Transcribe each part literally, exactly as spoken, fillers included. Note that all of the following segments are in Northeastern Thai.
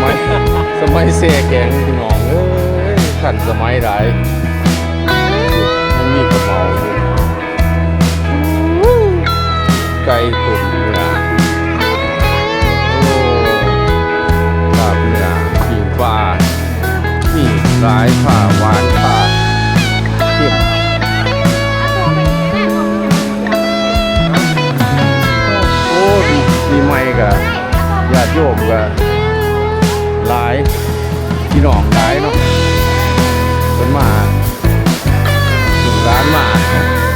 สมัย สมัยแช่แข็งพี่น้องเอ้ย ทันสมัยหลาย มันมีกระเป๋าอยู่ ไก่ตุ๋นเนื้อ โอ้ ลาบเนื้อ ปิ้งปลา มีหลาย ผ้าหวาน ผ้าเค็ม โอ้ ปี ปีใหม่ก็ญาติโยมก็หลาย พี่น้องหลายเนาะ เพิ่นมา ลูกหลานมา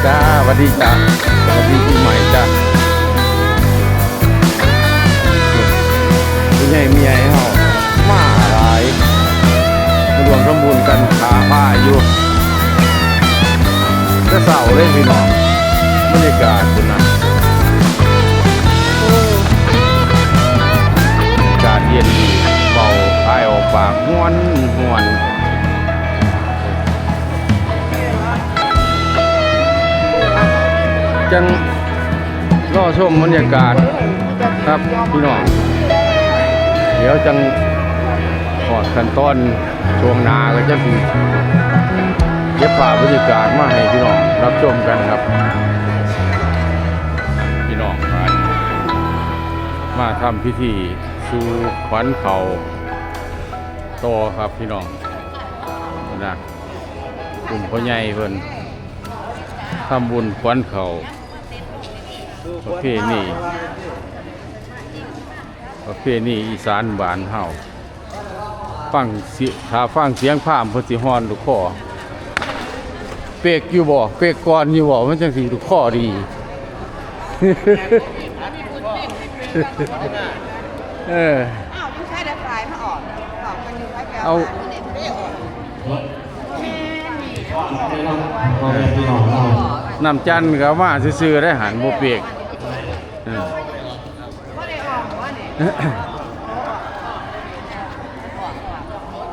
จ้า สวัสดีจ้า สวัสดีปีใหม่จ้า ผู้ใหญ่มีใหญ่เฮามาหลาย มาร่วมทำบุญกัน ขาผ้าอยู่ แต่เช้าเลยพี่น้อง บรรยากาศพุ้นนะ โอ้ อากาศเย็นดี เบา คายออกปาก ม่วนม่วน จั่งรอชมบรรยากาศครับพี่น้อง เดี๋ยวจั่งฮอดขั้นตอนช่วงหน้าก็จะสิเก็บภาพบรรยากาศมาให้พี่น้องรับชมกันครับ พี่น้องมา มาทำพิธีสู่ขวัญเขาต่อครับพี่น้องนะ กลุ่มพ่อใหญ่เพิ่นทำบุญขวัญเขา ประเพณี ประเพณีอีสานบ้านเฮา ฟังเสีย ถ้าฟังเสียงพราหมณ์เพิ่นสิฮ้อนลูกคอ เปกอยู่บ่ เปกก่อนอยู่บ่ มันจั่งสิลูกคอดี เออ อ้าว ลูกชายเดี๋ยวสายมาออก ออกกันอยู่ไปแปล เอา มาเดี๋ยวเปกออก พ่อแม่พี่น้องเรา น้ำจันทร์ก็มาซื่อๆ ได้หันบ่เปก เออ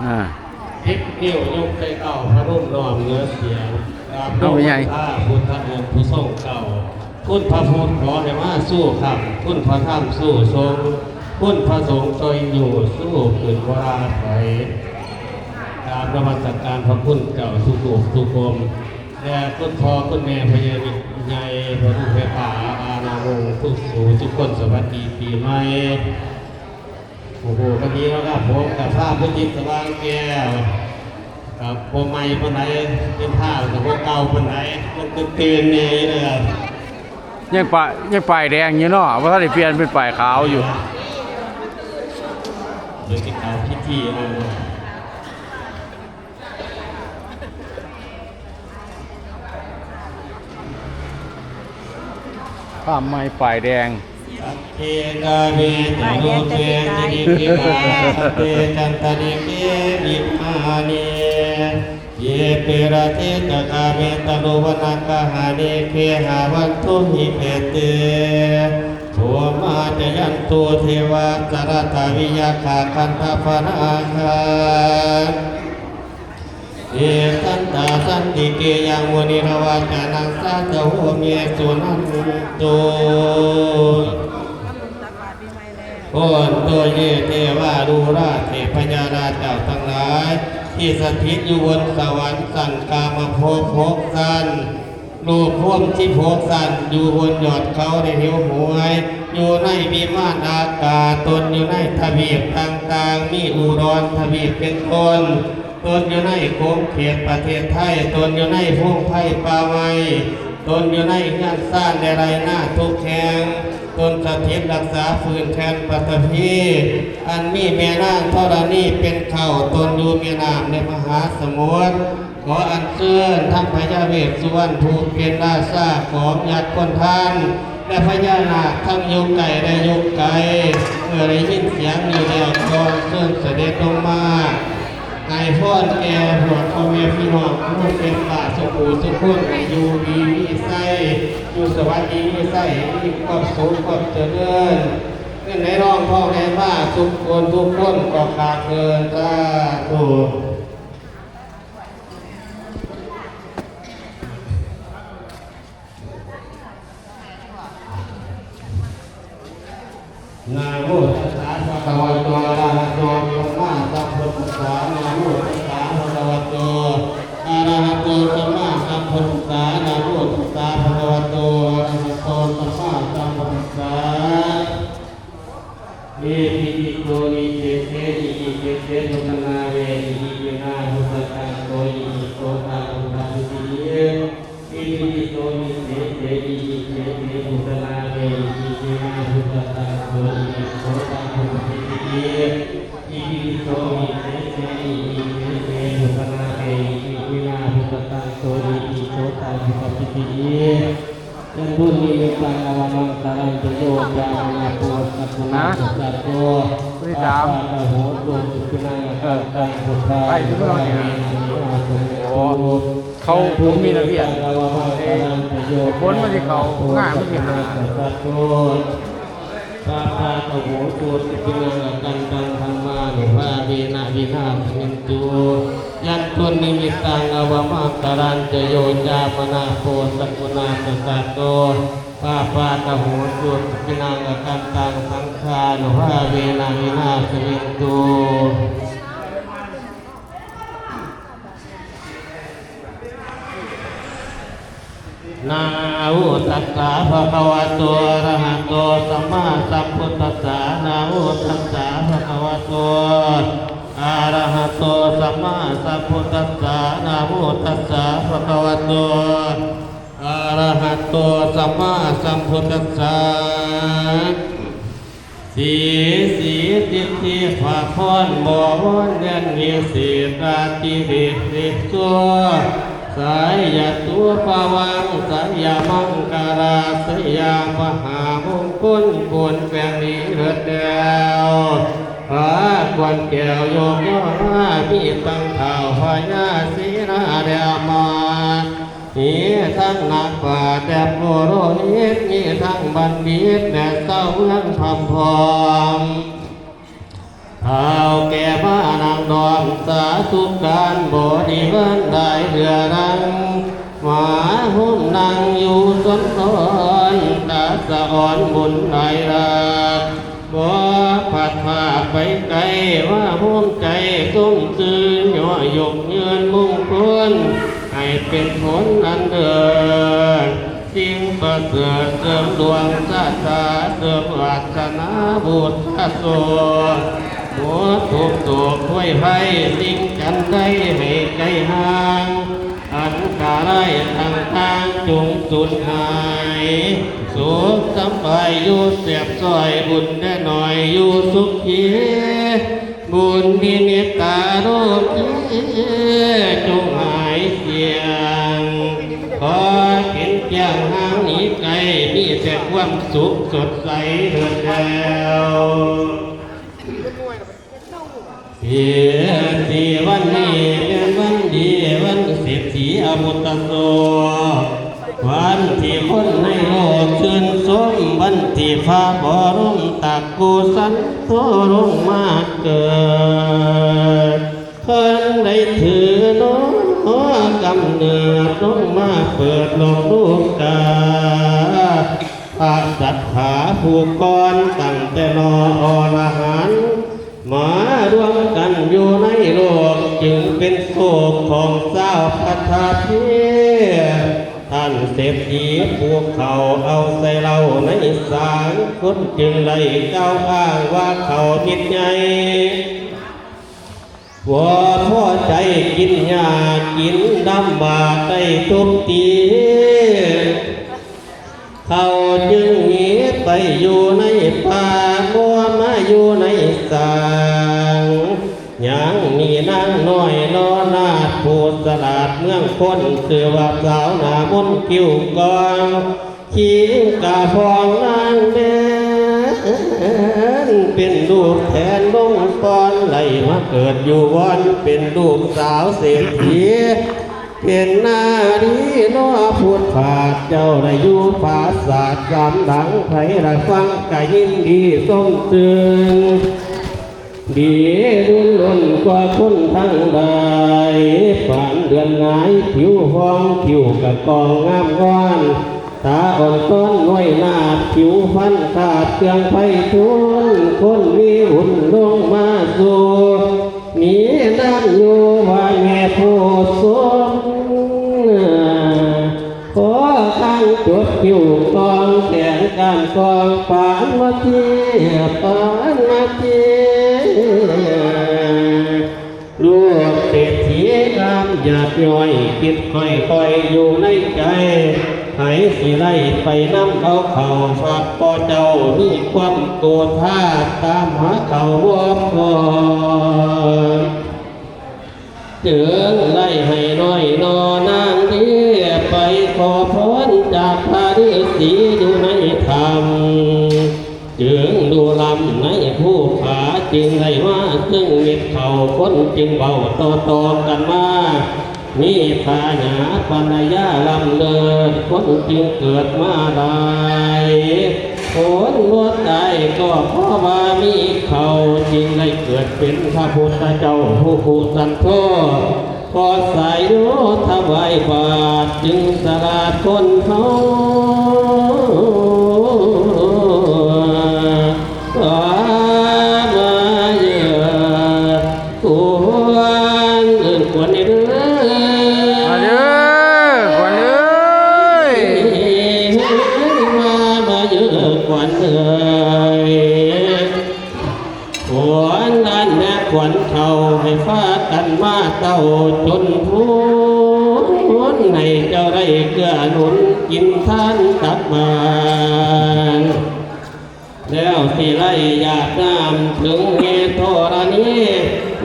อ่า สิบนิ้วยกใส่เก้า พนมน้อมเหนือเสียง กราบนมัสการพุทธองค์ผู้ทรงเก้า คุณพระพุทธขอให้มาสู้คำ คุณพระธรรมสู้สงฆ์ คุณพระสงฆ์ช่วยอยู่สู้ขึ้นวราไถ กราบนมัสการพระคุณเจ้าทุกรูปทุกองค์ และคุณพ่อคุณแม่พญาใหญ่พระลูกแม่ป่าอาณาวงศ์ทุกสู่ทุกคนสวัสดีปีใหม่ โอ้โห วันนี้นะครับผมกับพระพุทธิสว่างแก้ว ครับผมใหม่ปานไหน เป็นพระกับพวกเก่าปานไหน มันก็ตื่นเนี่ยนะครับ ยังป้าย ยังป้ายแดงอยู่เนาะ บ่ทันได้เปลี่ยนเป็นป้ายขาวอยู่ เดี๋ยวจะเข้าพิธีเอา พระใหม่ป้ายแดง สักเค กาเม ตะรูเป ติริเก วา สัพเพ จันตะริเก วิหาเน เย เป ราเท จะ กาเม ตะรูวนะกะหาเน เคหาวันตุ หิ เป เต โภมา จะยันตุ เทวา สะระตะวิยัคคา คันทะปะนาคา เอตันตาสันติเก ยัง มุนิรวาจานัง สาธะโห เม สุนันตุ โหนตุ เย เทวา ดูราเทพยาราชเจ้าทั้งหลาย ที่สถิตอยู่บนสวรรค์ชั้นกามภพหกชั้น รูปภูมิสิบหกชั้น อยู่บนยอดเขาในหิวหวย อยู่ในวิมานอากาศ ตนอยู่ในทวีปต่างๆ มีอุดรทวีปเป็นต้น ตนอยู่ในขอบเขตประเทศไทย ตนอยู่ในพงไพรป่าไม้ ตนอยู่ในเฮือนซานและไรนาทุกแห่ง ตนสถิตรักษาพื้นแผ่นปฐพี อันมีแม่นางธรณีเป็นเค้า ตนอยู่แม่น้ำในมหาสมุทร ขออัญเชิญทั้งพญาเวสสุวรรณผู้เป็นราชาของยักษ์คนทัน และพญานาคทั้งอยู่ใกล้และอยู่ไกล เมื่อได้ยินเสียงนี้แล้วขออัญเชิญเสด็จลงมา ให้พรแก่พวกพ่อแม่พี่น้องผู้เป็นพระสุขูสุขคนให้อยู่ดีมีไส้ อยู่สวัสดีมีไส้ มีความสุขความเจริญ เงินไหลนองทองไหลมาสุขคนทุกคนก็ขาดเกินสาธุ เ นะโมตัสสะภะคะวะโตอะระหะโตสัมมาสัมพุทธัสสะ นะโมตัสสะภะคะวะโตอะระหะโตสัมมาสัมพุทธัสสะ นะโมตัสสะภะคะวะโตอะระหะโตสัมมาสัมพุทธัสสะ Iti pi so viseṭṭhe iti pi so viseṭṭhe bhūtanāve iti pi nābhūtatanto iti so taṃ bhūtaṃ iti. Iti pi so viseṭṭhe iti pi so viseṭṭhe bhūtanāve iti pi nābhūtatanto iti so taṃ bhūtaṃ iti. Iti pi so viseṭṭhe iti pi so viseṭṭhe bhūtanāve iti pi nābhūtatanto iti so taṃ bhūtaṃ iti. ยันตุนิมิตตัง อวมังคลันจะ โย จามะนะ โพ สักขุณา สะ สัตโต ผู้ที่สาม ปาปา ตะ โห ตุ สุขินัง เออ อักขันตัง สุขา ไป นุ ภา เว นะ นิ อา สะ เม โอ้ ตุ เขา ผมมีระเบียบ ยันตุนิมิตตัง อวมังคลันจะ โย บนมันสิเข้า จามะนะ โพ ง่ายมันสิหา สักขุณา สะ สัตโต ปาปา ตะ โห ตุ สุขินัง อักขันตัง ธัมมานุภาเวนะ วินาศะ ยันตุนิมิตตัง อวมังคลันจะ โย จามะนะ โพ สักขุณา สะ สัตโต ปาปา ตะ โห ตุ สุขินัง อักขันตัง สังฆานุภาเวนะ วินาศะ ยันตุ นะโมตัสสะภะคะวะโตอะระหะโตสัมมาสัมพุทธัสสะ นะโมตัสสะภะคะวะโตอะระหะโตสัมมาสัมพุทธัสสะ นะโมตัสสะภะคะวะโตอะระหะโตสัมมาสัมพุทธัสสะ สี สี สิทธิ พระพร บ่วอนเงิน วิเศษ ราตรี เดช เดชโช สายะตุ ภะวัง สยมังคลา สยามหามงคล ควรแปลงดีเลิศแล้ว พระควรแก้วยกย่อ มีตั้งท้าวพญาเสนาแล้วมา มีทั้งนักปราชญ์และปุโรหิต มีทั้งบัณฑิตและชาวเมืองพร่ำพร้อม เฒ่าแก่มานางดอม สาธุการบริวารหลายเรือนรัง มาโฮมนั่งอยู่สนทร ตาสะออนบุญหลายหลาก บ่พัดพรากไปไกล ว่าโฮมใจส้มซื่น ย่อยกยืนมงคล ให้เป็นผลอันเลิศ สิ่งประเสริฐเสริมดวงชะตา เสริมวาสนาบุญโส หมดทุกข์โศกโรคภัย สิ่งจันใดให้ไกลห่าง อันตรายต่างๆจงสูญหาย สุขสำบายอยู่แสบซ้อย บุญแด่น้อยอยู่สุขี บุญนิมิตตาโลกีจงหายเสี้ยง ขอเข็นแก้วห่างหนีไกล มีแต่ความสุขสดใสเถิดแล้ว เศรษฐีวันนี้เป็นวันดี วันเศรษฐีอมตะโส วันที่คนในโลกชื่นชม วันที่พระบรมตักกุสันโธลงมาเกิด เพิ่นได้ถือน้อกำเนิดลงมาเปิดโลกลูกา พระสัตถาผู้ก่อนตั้งแต่นออรหันต์ มารวมกันอยู่ในโลก จึงเป็นโชคของชาวพัทพี ท่านเศรษฐีผู้เขาเอาใส่เหล้าในสาง คนจึงได้กล่าวอ้างว่าเขามิตรใหญ่ บ่พอใจกินหญ้ากินดำบาดได้ทุกที เขาจึงหนีไปอยู่ในป่า บ่มาอยู่ในสาง ยังมีนางน้อยนอนาถผู้ฉลาดเมืองคน ชื่อว่าสาวหน้ามนต์คิ้วกอง ขิงกะพองนางแดน เป็นลูกแทนลงก่อน ไหลมาเกิดอยู่วอน เป็นลูกสาวเศรษฐี เป็นนารีนอพุทธาส เจ้าได้อยู่ปราสาทสามหลัง ไผได้ฟังกะยินดีส้มซื่น ดีรุ่นล้นกว่าคนทั้งหลาย ปานเดือนหงายผิวพอง ผิวกะกองงามงอน ตาอ่อนต้อนน้อยหนาดผิวพรรณขาดเครื่องไพฑูรย์ คนมีบุญลงมาสู่ มีนามอยู่ว่าแม่ผู้ทรง ขอทางจุดคิ้วกองแขนการกองปานมาเทียบปานมาเทียบ ลูกเศรษฐีงามหยาดย้อย คิดค่อยๆอยู่ในใจ ไผสิได้ไปนำเอาเข้า พระพ่อเจ้ามีความโกธา ตามหาเข้าบ่พอ จึงได้ให้น้อยนอนางเดียไปขอพรจากพระฤาษีอยู่ในถ้ำ จึงดูลำในภูผา จึงได้มาซึ่งเม็ดเขา คนจึงเว้าต่อๆกันมา มีพญาปัญญาล้ำเลิศ คนจึงเกิดมาได้ คนบ่ตายก็เพราะว่ามีเขา จึงได้เกิดเป็นพระพุทธเจ้าผู้ผู้สันโธ ขอสายโยถวายบาตร จึงสลาดคนเฮา ขอมาเยือนขวัญ เอิ้นขวัญเด้อ มาเด้อขวัญเอ้ย มา มาเยือนขวัญเอ้ย ขวัญอันแม่ขวัญเขาให้พากันมาเต้าจนพูน ให้เจ้าได้เกื้อหนุนกินทานตักบาตร แล้วสิไล่หยาดน้ำถึงเมธรณี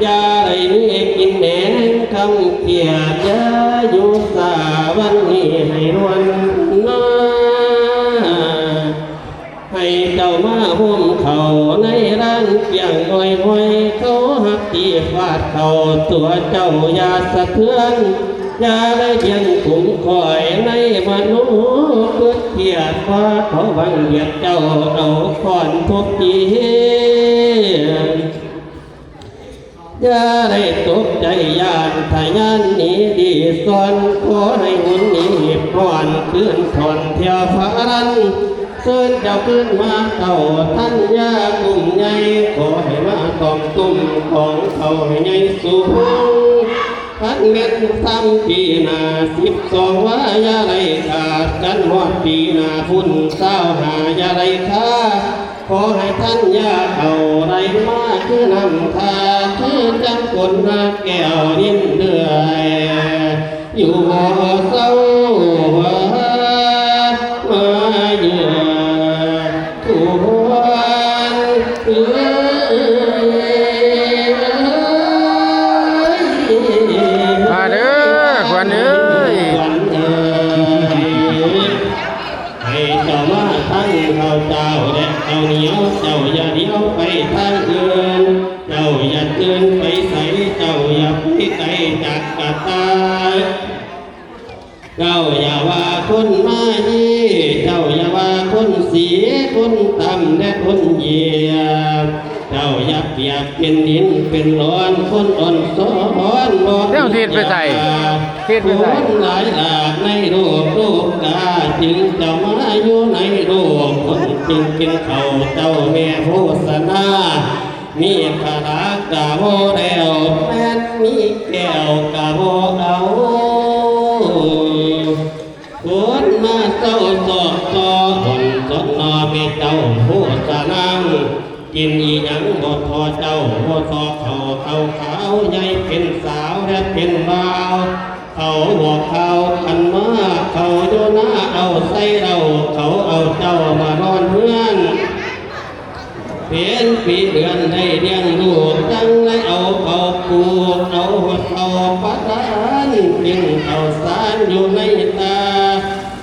อย่าได้มีกินแหนงคำเกียด อย่าอยู่สาวันนี้ให้รวนนา ให้เจ้ามาห่มเขาในร้านเกียงน้อยห้อย เขาหักตีฟาดเขาตัวเจ้าอย่าสะเทือน อย่าได้เบียนขุมคอยในมโนเกิดเกียดว่าเขาบังเบียดเจ้าเอาค้อนทุบตี อย่าได้ตกใจย่านทะยานหนีดีซ่อน ขอให้หนหนีก่อนคืนถอนเที่ยวพระรัน เชิญเจ้าคืนมาเต้าทันยากุ้มใหญ่ ขอให้มาตอมตุ้มของเขาให้ใหญ่สูง คันแม่นทำปีหน้าสิบสองว่าอย่าได้ขาด กันหมดปีหน้าพุ่นเศร้าหาอย่าได้ขาด ขอให้ทันยาเอาได้มาคือน้ำทา คือจังคนหาแก้วดินเดือย อยู่บ่เศร้าว่ามาเยือนทวนเอ้ย มาเด้อขวัญเอ้ย ขวัญเอ้ย ให้เจ้ามาทั้งข้าวเจ้าและข้าวเหนียว เจ้าอย่าเลี้ยวไปทางอื่น เจ้าอย่าตื่นไปใส เจ้าอย่าไปไกลจากกระต่าย เจ้าอย่าว่าคนมายี่ เจ้าอย่าว่าคนสี คนต่ำและคนเหยียบ เจ้าอย่าเปรียบเป็นหินเป็นหลอน คนอ่อนซ้อนบอก เจ้าเทศไปใส่ เทศไปใส่ คนหลายหลากในโลกโลกา จึงเจ้ามาอยู่ในโลก คนจึงเป็นเขาเจ้าแม่โฆษณา มีพระกะบ่แล้ว แม่นมีแก้วกะบ่เอา คนมาเศร้าซอกซออ่อนสนนอแม่เจ้าโฆษณา กินอีหยังบ่ทอเจ้าบ่ทอเขาเขาขาวใหญ่เป็นสาวและเป็นบ่าว เขาบอกเขากันมา เขาอยู่หน้าเอาใส่เรา เขาเอาเจ้ามานอนเฮือน เป็นปีเดือนได้เลี้ยงลูก จังได้เอาเขาปลูก เอาเขาประทาน กินเขาสารอยู่ในตา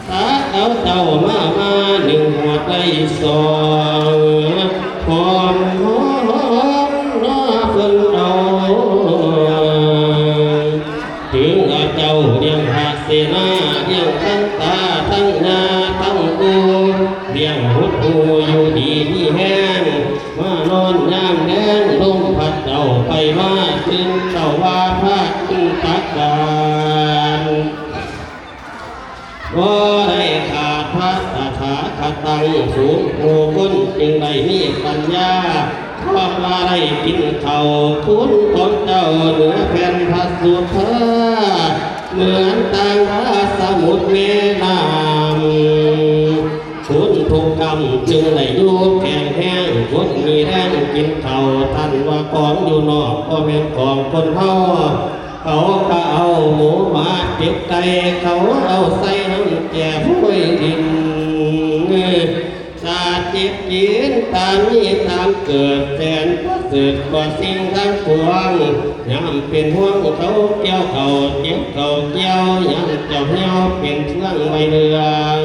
ตาเอาเจ้ามา มาหนึ่งหัวใจสอง หอมหอมนอเพิ่นเอา ถึงว่าเจ้าเลี้ยงพระเสนา เลี้ยงทั้งตาทั้งยาทั้งกู เลี้ยงหุดหูอยู่ดีมีแฮง มานอนยามแลงลมพัดเจ้าไปมา ตื่นเจ้าว่าพาขึ้นตักบาตร บ่ได้ขาดพระ ตั้งสูงผู้คนจึงได้มีปัญญา เพราะว่าได้กินข้าวคุณของเจ้าเหนือแผ่นพระสุธา เหมือนต่างว่าสมุทรแม่น้ำ คุณทุกคำจึงได้อยู่แข็งแรง คนมีแรงกินข้าว ท่านว่าของอยู่นอก บ่แม่นของคนเฮา เขาก็เอาหมูหมาเป็ดไก่ เขาเอาใส่น้ำแก่ผู้ดิน สัตว์จิตกินตามมีตามเกิด แสนประเสริฐกว่าสิ่งทั้งปวง ยามเป็นห่วงเขาเกี่ยวเขาเจ็บเขาเกี่ยว ยามเจ้าเหี่ยวเป็นเฟื่องไว้เรือง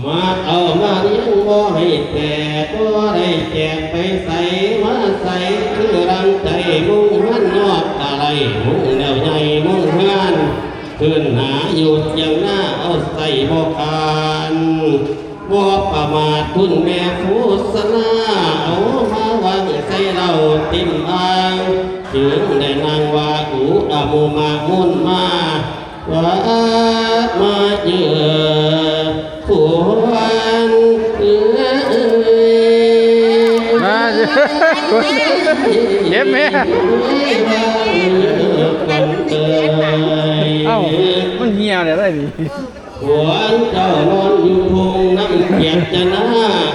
มาเอามาเลี้ยงบ่ให้แตก บ่ได้แจกไปใสมาใส คือรังใจมุ่งหันนอกอะไร มุ่งแนวใหญ่มุ่งหัน คืนหาอยู่เจียงหน้าเอาใส่บ่คาน บ่ประมาทคุณแม่โฆษณา เอามาวางใส่เราเต็มอ่าง จึงได้นางว่าอุอมุมามุนมา ว่ามาเจอควรเอ้ย มาเจ็บแม่ เอ้า มันเหี่ยวได้ไรนี่ ควรเจ้านอนอยู่ทุ่งน้ำเกียดจะนา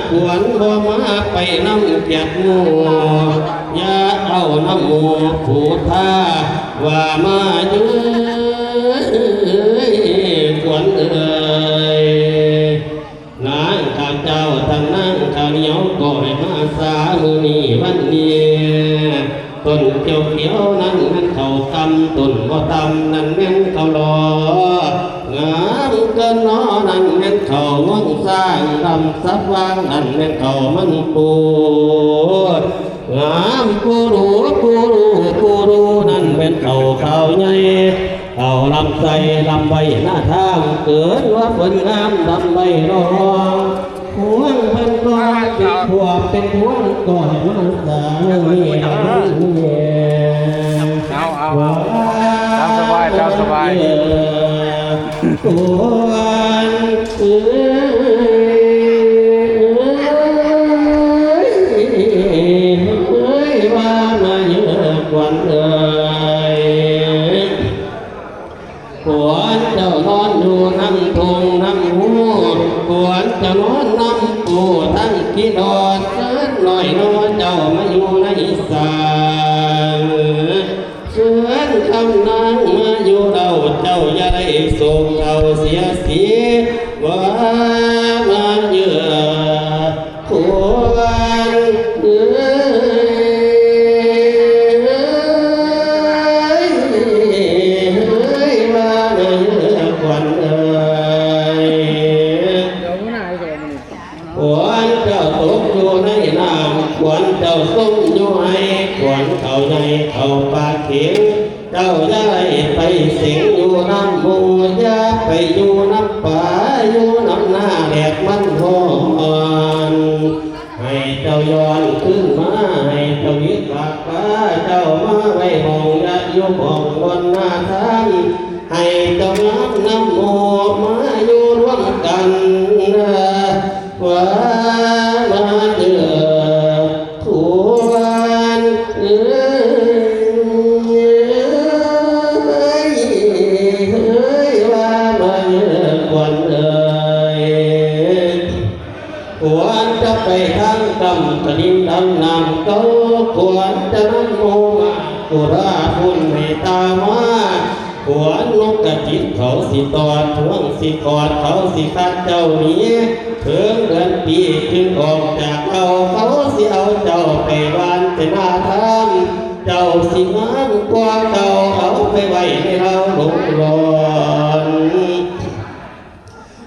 ควรบ่มาไปน้ำเกียดหมู่ อย่าเอาน้ำหมู่ผู้ท่า ว่ามาเอ้ยควรเอ้ย นางข้าเจ้าทั้งนางข้าเหนียวก็ให้มาสามื้อนี้วันนี้ ต้นเขียวๆ นั้นแม่นเขากำ ต้นบ่ตำ นั้นแม่นเขาหลอ งามเกินหนอ นั้นแม่นเขาม่วงสร้าง ดำสับวาง นั้นแม่นเขามันปู งามปูรูปูรูปูรู นั้นแม่นเขาขาวใหญ่ เขาลำไส้ลำใบหน้าทาง เกิดว่าเพิ่นงามลำใบรอง ห่วงเพิ่นก็เป็นพวกเป็นห่วงก่อนมาสามี เอาเอาเอาตามสบายตามสบาย ควรเอ้ยว่ามาเยอะควรเอ้ย ควรเจ้านอนอยู่น้ำทงน้ำหู ควรเจ้านอนน้ำปูทั้งกินอด เชิญหน่อยน้อเจ้ามาอยู่ในสาง เชิญคำนางมาอยู่เรา เจ้าอย่าได้โศกเศร้าเสียสี ว่ามาเยือ ควรเอ้ย เอ้ย ว่ามาเยือควรเอ้ย ควรเจ้าตกอยู่ในน้ำ ควรเจ้าส้มอยู่ไห้ ควรเขาใหญ่เขาปากเข็ง เจ้าอย่าได้ไปสิงอยู่น้ำหมู่ อย่าไปอยู่น้ำป่า อยู่น้ำหน้าแดดมันร้อน ให้เจ้าย้อนขึ้นมา ให้เจ้าวิตากพาเจ้ามาไว้ห้องยะอยู่ห้องบนหน้าทาง ให้เจ้าน้ำน้ำหมู่มาอยู่ร่วมกัน ว่ามาเจอควรเอ้ย เอ้ย ว่ามาเจอควรเอ้ย ควรจะไปทางกำกะลินดำน้ำเก่า ควรจะนำหมู่มากุราคุณให้ตามา ควรนกกระจิบเขาสิตอด ห่วงสิกอด เขาสิคัดเจ้าหนี เถิงเดือนปีจึงออกจากเขา เขาสิเอาเจ้าไปหว่านเป็นนาทาน เจ้าสิงามกว่าเก่า เอาไปไว้ในเราหลงหลอน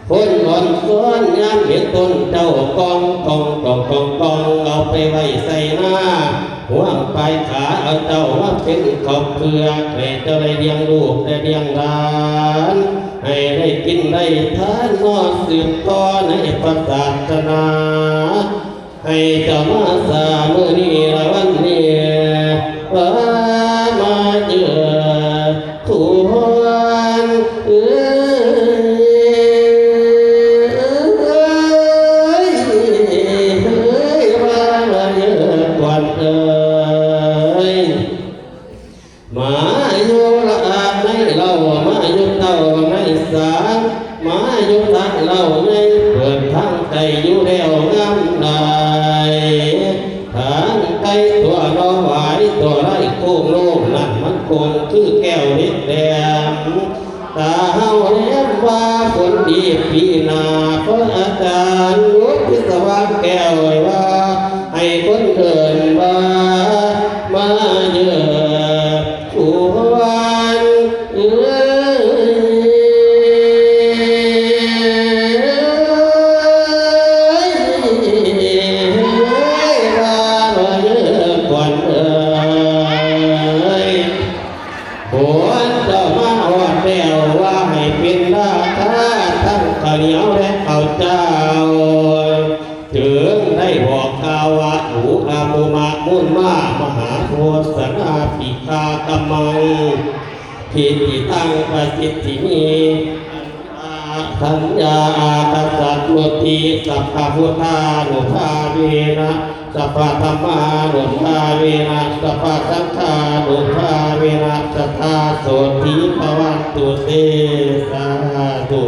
คนอ่อนซ้อนยามเห็นต้นเจ้ากองกองกองกองกอง เอาไปไว้ใส่หน้า ห่วงปลายขาเอาเจ้ามาเป็นขอบเปลือก ให้เจ้าได้เลี้ยงลูกได้เลี้ยงหลาน ให้ได้กินได้ทานนอสืบต่อในพระศาสนา ให้เจ้ามาสามื้อนี้ละวันนี้ ว่ามาเจอควรเอ้ ทางไกลตัวน้อไหวตัวไร้โค้งโลกนั้นมันคงคือแก้วเล็กแหลม ตาเฮาแนมว่าฝนดีปีหน้า เพราะอาจารย์วุฒิสว่างแก้วว่า ให้คนเดินว่ามาเยือ ผู้วานเอ้ย ว่ามาเยือก่อนเอ้ย ฝนเจ้ามาฮอดแล้วว่าให้เป็นราคาทั้งข้าวเหนียวและข้าวเจ้า ถึงได้บอกกล่าวว่า อุอามุมะมุนมามหาโพสนาปิกากำมัง ทิฏฐิตังประสิทธิมี สัญญาอาคัสสะมุติ สัพพะพุทธานุภาเวนะ สัพพะธัมมานุภาเวนะ สัพพะสังฆานุภาเวนะ สัทธาโสติภะวันตุเต สาธุ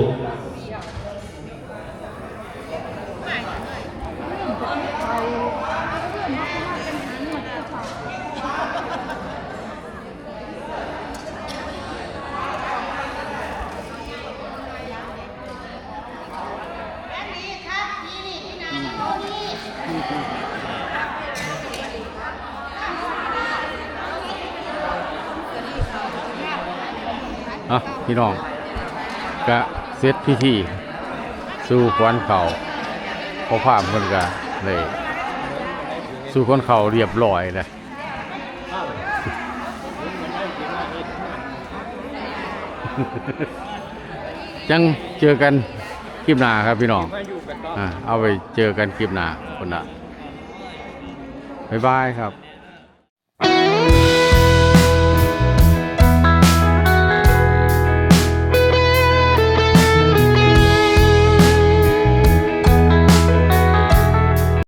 อ่ะ พี่น้อง กะเสร็จพิธีสู่ขวัญข้าว พ่อพราหมณ์เพิ่นกะได้สู่ขวัญข้าวเรียบร้อยแล้ว จั่งเจอกันคลิปหน้าครับพี่น้อง อ่า เอาไว้เจอกันคลิปหน้า คนละ บ๊ายบายครับ